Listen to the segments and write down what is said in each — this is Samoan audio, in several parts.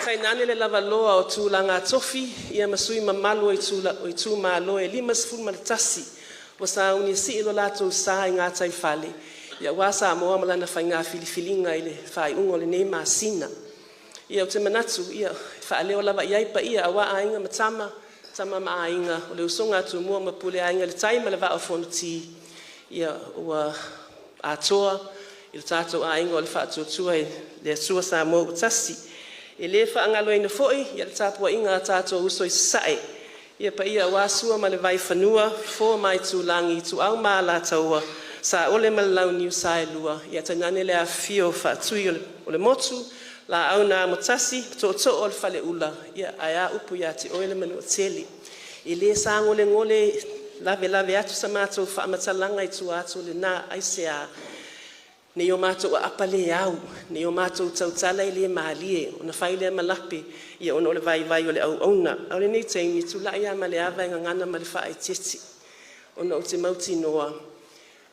Tainane le lavaloa o tulaga tofi ma sui usufono mamalu o itumalo e 51 ua sauni e sii lo latou sa i gataifale aua Samoa ma lana faiga filifiliga i le faaiuga o lenei masina. Ia, ou te manatu e faaleo lava i ai paia aua Aiga ma Tama, Tama ma Aiga, o le usoga a Tumua ma Pule, Aiga i le Tai ma le Vaa o Fonoti. Ia ua atoa i le tatou aiga o le Faatuatua i le Atua Samoa ua Tasi. E le faagaloina foi le tapuaiga a tatou uso i Sasae, le paia aua Sua ma le Vaifanua, Fofo ma Aitulagi, Ituau ma Alataua, Saole ma le Launiu Saelua, tainane le afifio o Faatui o le Motu, Laau na Amotasi, Tootoo o le Faleula, ae a upu ia te oe le Manuatele. E le sagolegole lavelave atu sa matou faamatalaga i tua atu o lena. Aisea? Ne i o matou aapa le au, ne i o matou tautala e le malie ona fai lea ma lape ona o le vaivai o le auauna. A o lenei taimi, e tulai lava ma le ava e gagana ma le faaeteete ona ou te mautinoa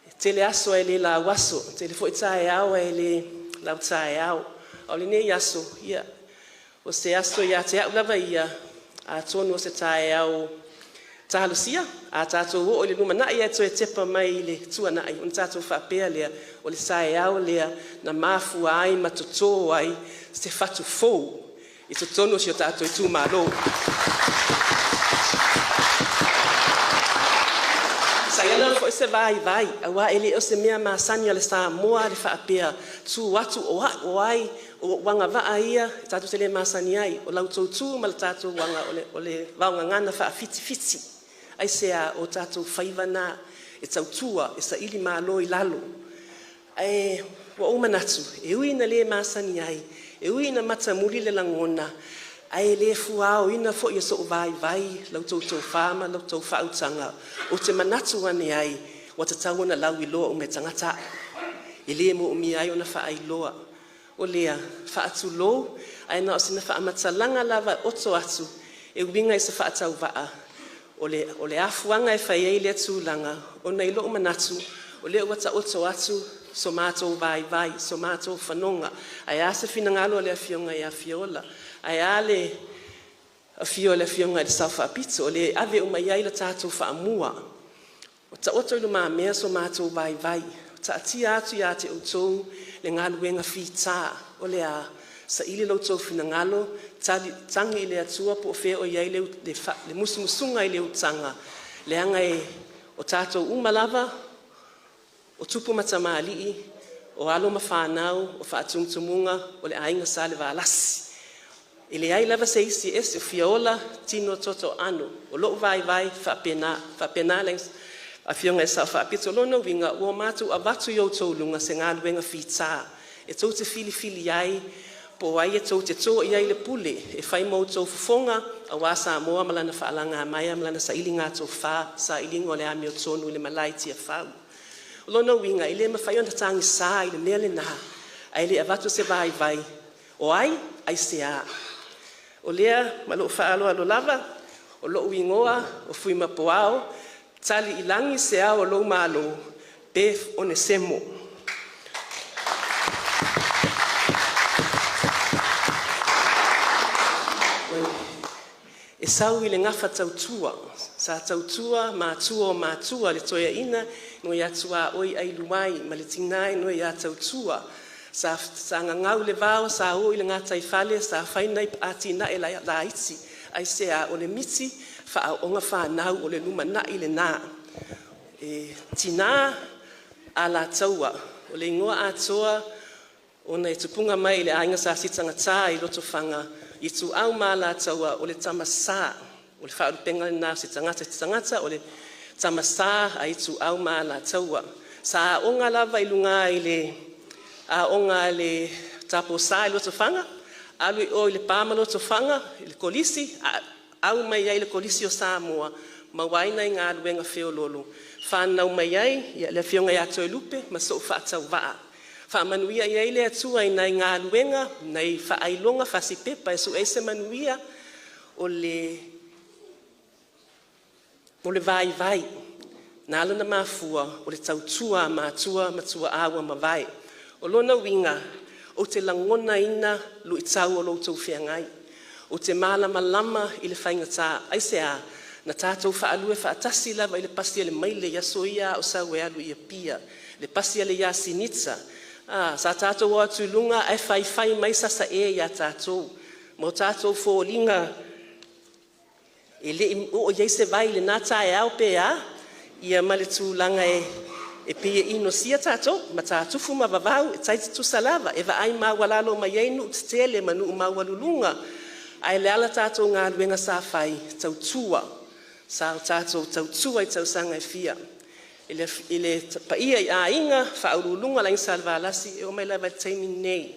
e tele aso ae le lauaso, e tele foi taeao ae le lautaeao. A o lenei aso, ia, o se aso ia te au lava ia, atonu o se taeao talosia a tatou oo i le lumanai ae toe tepa mai i le tuanai ona tatou faapea lea, o le taeao lea na mafua ai ma totō ai se fatu fou i totonu o si o tatou itumalo. Sa i ai lava foi se vaivai aua e le o se mea masani a le Samoa le faapea, tu atu o au o ai, o ou agavaa ia tatou te le masani ai. O la outou tu ma le tatou aga o le vaogagana faafitifiti. Aisea? O tatou faiva na e tautua, e saili malo i lalo. Ae ua ou manatu, e ui ina le masani ai, e ui ina matamuli le lagona, ae le fuaoina foi e sou vaivai la outou tofa ma la outou faautaga. Ou te manatu ane ai, ua tatau ona lauiloa uma e tagata au, e le moomia ai ona faailoa. O lea, e faatulou, ae na o sina faamatalaga lava e oto atu e uiga i se faatauvaa o le afuaga e fai ai lea tulaga, ona i lou manatu o lea ua taoto atu so matou vaivai, so matou fanoga. Ae a se finagalo o le Afioga ia Fiola? Ae a le afio o le Afioga i le Sao Faapito, o le e ave uma i ai le tatou faamua. Ua taoto i lumamea so matou vaivai, taatia atu ia te outou le galuega fita. O le a? Saili lo outou finagalo, tagi i le Atua po o fea o i ai le musumusuga i le utaga, leaga o tatou uma lava o tupu ma tamalii, o alo ma fanau, o faatumutumuga o le aiga Salevalasi. E leai lava se isi e ese, o Fiola tino toto ano. O lou vaivai e faapena, e faapena le Afioga i le Sao Faapito. O lona uiga ua matou avatu i outou luga se galuega fita e tou te filifili ai po o ai e tou te to i ai le pule e fai ma outou fofoga aua Samoa ma lana faalagamaea ma lana sailiga tofa, sailiga o le amiotonu i le malae i Tiafau. O lona uiga e le mafai ona tagisa i le mea lena ae le avatu se vaivai, o ai, aisea? O lea ma lou faaaloalo lava, o lou igoa o Fuimapuao, tali i lagi se ao o lou Malo, Beth Onesemo. E sau i le gafatautua sa tautua matua o matua, le toeaina nai Atuaoi Ailuai ma le tina ia Tautua. Sa gagau le vao, sa uu i le gataifale, sa fai nai atinae laiti. Aisea? O le miti faaooga fanau, o le lumanai lena. E tina Alataua, o le igoa atoa ona e tupuga mai i le aiga Sa Sitagata i Lotofaga, Ituau ma Alataua, o le tama sa, o le faalupega lena o se tagata se tagata o le tama sa a Ituau ma Alataua. Sa aoga lava i luga i le aoga a le Tama Sa i Lotofaga, alu i o i Lepa ma Lotofaga i le Kolisi, au mai ai i le Kolisi o Samoa, maua ai nai galuega feoloolo, fanau mai ai le afioga ia Toelupe ma sou faatauvaa. Faamanuia i ai le Atua i nai galuega, nai faailoga fasipepa e sue ai se manuia. O le vaivai na ala ona mafua o le tautua a matua ma tuaa ua mavae. O lona uiga Ou te lagonaina luitau o lo outou feagai, ou te malamalama i le faigata. Aisea? Na tatou faalue faatasi lava i le pasi o le maile i aso ia a o sau e alu i Apia, le pasi a le Yas Sinita. Sa tatou o atu i luga ae faifai mai Sasae ia tatou ma o tatou foliga e le i oo i ai se vai i lena taeao pe a, ia ma le tulaga e pei e inosia tatou, matatufu ma vavau e tai tutusa lava, e vaai maualalo mai ai nuu tetele ma nuu maualuluga. Ae o le a le tatou galuega sa fai? Tautua, sa tatou tautua i tausaga e fia i le paia i aiga, faauluuluga le Aiga Salevalasi e oo mai lava i le taimi lenei.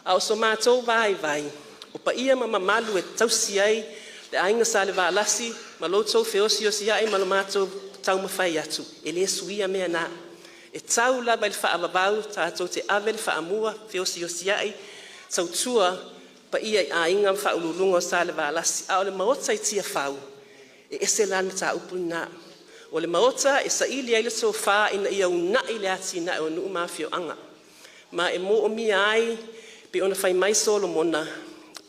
A o so matou vaivai, o paia ma mamalu e tausi ai le Aiga Salevalasi ma lo outou feosiosiai ma lo matou taumafai atu, e le suia mea na. E tau lava i le faavavau tatou te ave le faamua, feosiosiai, tautua paia i aiga ma faauluuluga o Salevalasi. A o le Maota i Tiafau, e ese la le mataupu lena. O le Maota e saili ai le tofa ina ia uunai le atinae o nuu ma afioaga, ma e moomia ai pei ona fai mai Solomona,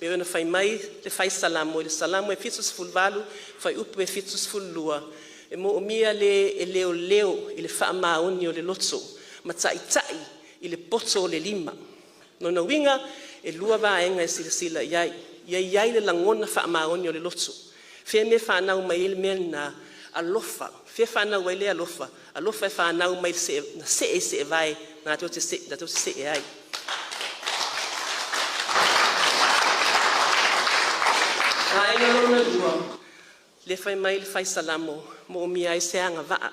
pei ona fai mai le Fai Salamo i le Salamo 78 fuaiupu e 72, e moomia le e leoleo i le faamaoni o le loto ma taitai i le poto o le lima. O lona uiga e lua vaega e silasila i ai, ia i ai le lagona faamaoni o le loto. O fea le mea e fanau mai ai le mea lena? Alofa. O fea e fanau ai le alofa? Alofa e fanau mai na see i seevae latou te see ai. O le vaega lona lua, lea e fai mai le Fai Salamo, e moomia ai se agavaa.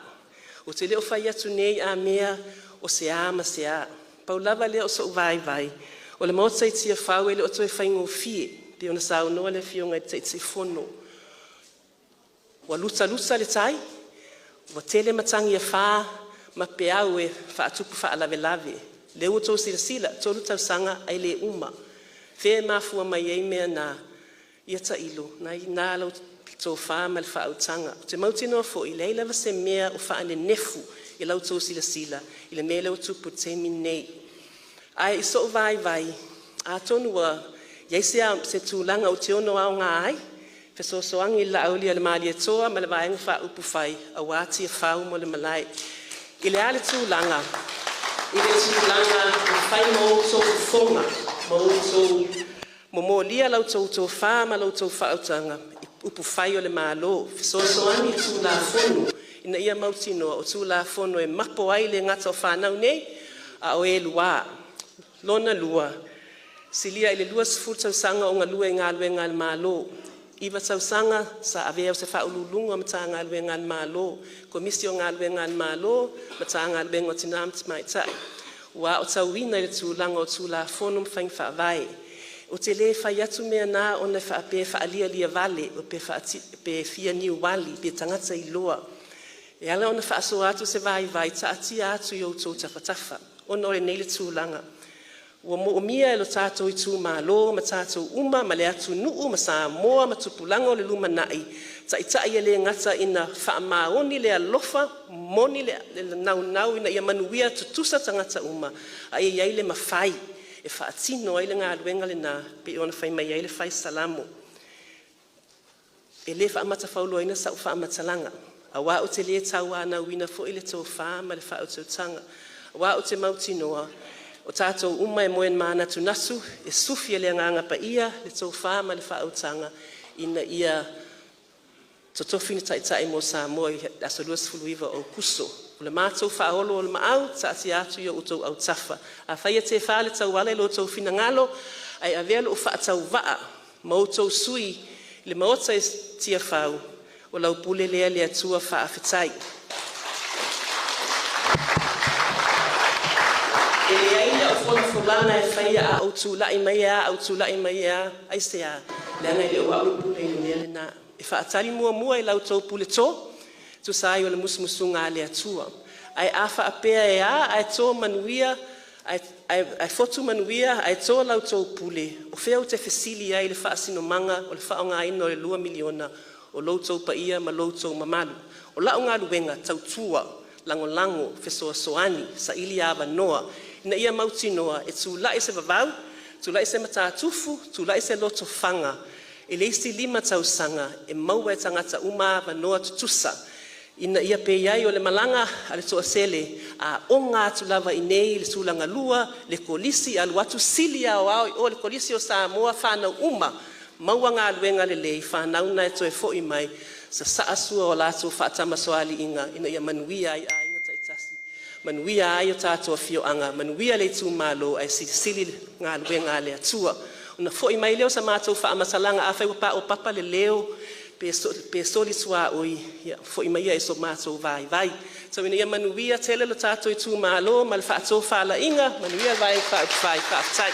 Ou te le o fai atu nei a mea o se a ma se a, pau lava lea o sou vaivai, o le Maota i Tiafau e le o toe faigofie pei ona saunoa le Afioga i le Taitaifono. Ua lutaluta le tai, ua tele matagi e fa ma peau e faatupu faalavelave. O lea ua outou silasila, e 3 tausaga ae le uma. O fea e mafua mai ai mea na? Ia tailo, o lena e i ina la outou tofa ma le faautaga. Ou te mautinoa foi e leai lava se mea o faanenefu i la outou silasila i le mea lea ua tupu i le taimi lenei. Ae i sou vaivai, atonu ua i ai se tulaga ou te ono aoga ai, fesoasoani i le laa aulia o le Malietoa ma le Vaega Faaupufai aua Tiafau ma le malae. I le a le tulaga? I le tulaga e fai ma outou fofoga ma outou momolia la outou tofa ma la outou faautaga i upufai o le Malo, fesoasoani i Tulafono ina ia mautinoa o Tulafono e mapo ai le gata o fanau nei a o e lua. Lona lua, silia i le 20 tausaga o galue i galuega a le Malo, 9 tausaga sa avea o se Faauluuluga o Matagaluega a le Malo, Komisi o Galuega a le Malo, Matagaluega o Tina ma Tamaitai. Ua aotauina i le tulaga o Tulafono ma Faiga Faavae. Ou te le fai atu mea na ona e faapea e faalialia vale pe fia niuali pe tagata iloa. E ala ona faasoa atu se vaivai, taatia atu i o outou tafatafa ona o lenei le tulaga ua moomia e le tatou itumalo ma tatou uma ma le atunuu ma Samoa ma tupulaga o le lumanai, taitai e le gata ina faamaoni le alofa, moni le naunau ina ia manuia tutusa tagata uma, a ia i ai le mafai e faatino ai le galuega lena pei ona fai mai ai le Fai Salamo. E le faamatafauloaina sau faamatalaga aua ou te le tauanauina foi le tofa ma le faautautaga, aua ou te mautinoa o tatou uma e moe manatunatu e sufi e le Agaga Paia le tofa ma le faautaga ina ia totofi ni taitai mo Samoa i le aso 29 o Aokuso. O le matou faaoloolomaau, taatia atu i o outou autafa. Afai e tefa le tauala i lo outou finagalo ae avea lou faatauvaa ma outou sui i le Maota i Tiafau, o lau pule lea le Atua. Faafetai. E leai a'u folafolaga e faia, a ou tulai mai e a, a ou tulai mai e a. Aisea? Leaga e le o au e pule i le mea lena. E faatali muamua i la outou puleto e tusa ai o le musumusuga a le Atua. Ae a faapea e a ae to manuia ae fotu manuia ae to la outou pule, o fea ou te fesili ai i le faasinomaga o le faaaogaina o le $2 miliona? O lo outou paia ma lo outou mamalu. O lau galuega, tautua, lagolago, fesoasoani, saili avanoa ina ia mautinoa e tulai se vavau, tulai se matatufu, tulai se lotofaga i le isi 5 tausaga e maua e tagata uma avanoa tutusa ina ia pei ai o le malaga a le toatele, a oga atu lava i inei i le tulagalua le kolisi, alu atu sili aoao i o i le Kolisi o Samoa, fanau uma maua galuega lelei, fanau na e toe foi mai sasaa sua o latou faatamasoaliiga ina ia manuia ai aiga taitasi, manuia ai o tatou afioaga, manuia le itumalo, ae silisili le galuega a le Atua. Ona foi mai lea o se matou faamatalaga, afai ua paopapa le leo pe soli suaui, ia foi maia i so matou vaivai. Tau ina ia manuia tele lo tatou itumalo ma le faatofalaiga, manuia le Vaega Faaupufai. Faafetai.